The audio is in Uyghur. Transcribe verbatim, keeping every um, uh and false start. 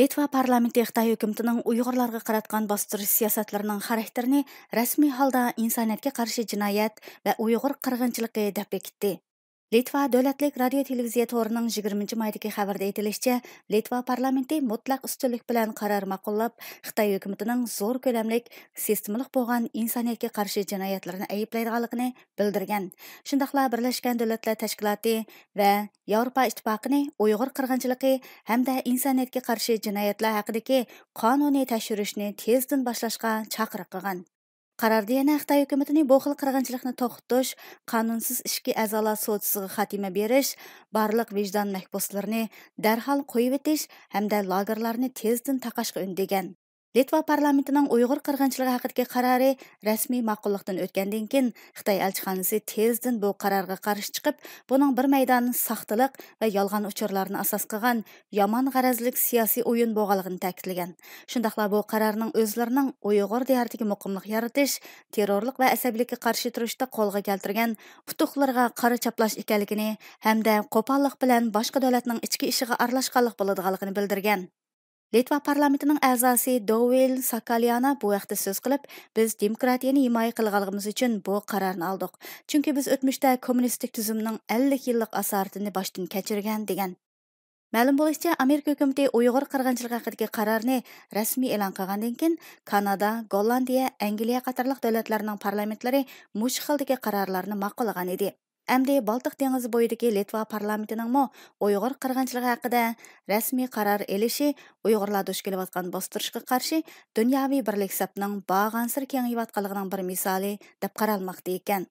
لىتۋا پارلامېنتى خىتاي ھۆكۈمىتىنىڭ ئۇيغۇرلارغا قاراتقان باستۇرۇش سىياسەتلىرىنىڭ خاراكتېرىنى رەسمىي ھالدا ئىنسانىيەتكە قارشى جىنايەت ۋە ئۇيغۇر قىرغىنچىلىقى دەپ بېكىتتى. لىتۋا دۆلەتلىك رادىيو تېلېۋىزىيە تورىنىڭ يىگىرمىنچى مايدىكى خەۋىرىدە ئېيتىلىشىچە، لىتۋا پارلامېنتى مۇتلەق ئۈستۈنلۈك بىلەن قارار ماقۇللاپ، خىتاي ھۆكۈمىتىنىڭ زور كۆلەملىك، سىستېمىلىق بولغان ئىنسانىيەتكە قارشى جىنايەتلىرىنى ئەيىبلەيدىغانلىقىنى بىلدۈرگەن. شۇنداقلا بىرلەشكەن دۆلەتلەر تەشكىلاتى ۋە ياۋروپا ئىتتىپاقىنى ئۇيغۇر قىرغىنچىلىقى ھەمدە ئىنسانىيەتكە قارشى جىنايەتلەر ھەققىدىكى قانۇنىي تەكشۈرۈشنى تېزدىن باشلاشقا چاقىرىق قىلغان. قاراردا يەنە خىتاي ھۆكۈمىتىنى بۇ خىل قىرغىنچىلىقنى توختىتىش، قانۇنسىز ئىچكى ئەزالار سودىسىغا خاتىمە بېرىش، بارلىق ۋىجدان مەھبۇسلىرىنى دەرھال قويۇۋېتىش ھەمدە لاگېرلارنى تېزدىن تاقاشقا ئۈندىگەن. لىتۋا پارلامېنتىنىڭ ئۇيغۇر قىرغىنچىلىقى ھەققىدىكى قارارى رەسمىي ماقۇللۇقتىن ئۆتكەندىن كېيىن، خىتاي ئەلچىخانىسى تېزدىن بۇ قارارغا قارشى چىقىپ، بۇنىڭ بىر مەيدان ساختىلىق ۋە يالغان ئۇچۇرلارنى ئاساس قىلغان يامان غەرەزلىك سىياسىي ئويۇن بولغانلىقىنى تەكىتلىگەن. شۇنداقلا بۇ قارارنىڭ ئۆزلىرىنىڭ ئۇيغۇر دىيارىدىكى مۇقىملىق يارىتىش، تېررورلۇق ۋە ئەسەبىيلىككە قارشى تۇرۇشتا قولغا كەلتۈرگەن ئۇتۇقلىرىغا قارا چاپلاش ئىكەنلىكىنى ھەمدە قوپاللىق بىلەن باشقا دۆلەتنىڭ ئىچكى ئىشىغا ئارىلاشقانلىق بولىدىغانلىقىنى بىلدۈرگەن. لىتۋا پارلامېنتىنىڭ ئەزاسى دوۋىل ساكاليانا بۇ ھەقتە سۆز قىلىپ، بىز دېموكراتىيەنى ھىمايە قىلغانلىقىمىز ئۈچۈن بۇ قارارنى ئالدۇق. چۈنكى بىز ئۆتمۈشتە كوممۇنىستىك تۈزۈمنىڭ ئەللىك يىللىق ئاسارىتىنى باشتىن كەچۈرگەن، دېگەن. مەلۇم بولۇشىچە، ئامېرىكا ھۆكۈمىتى ئۇيغۇر قىرغىنچىلىقى ھەققىدىكى قارارنى رەسمىي ئېلان قىلغاندىن كېيىن، كانادا، گوللاندىيە، ئەنگلىيە قاتارلىق دۆلەتلەرنىڭ پارلامېنتلىرى مۇشۇ خىلدىكى قارارلارنى ماقۇللىغان ئىدى. ئەمدى بالتىق دېڭىزى بويىدىكى لىتۋا پارلامېنتىنىڭمۇ ئۇيغۇر قىرغىنچىلىقى ھەققىدە رەسمىي قارار ئېلىشى ئۇيغۇرلار دۇچ كېلىۋاتقان باستۇرۇشقا قارشى دۇنياۋى بىرلىك سەپنىڭ بارغانسېرى كېڭىيىۋاتقانلىقىنىڭ بىر مىسالى دەپ قارالماقتا ئىكەن.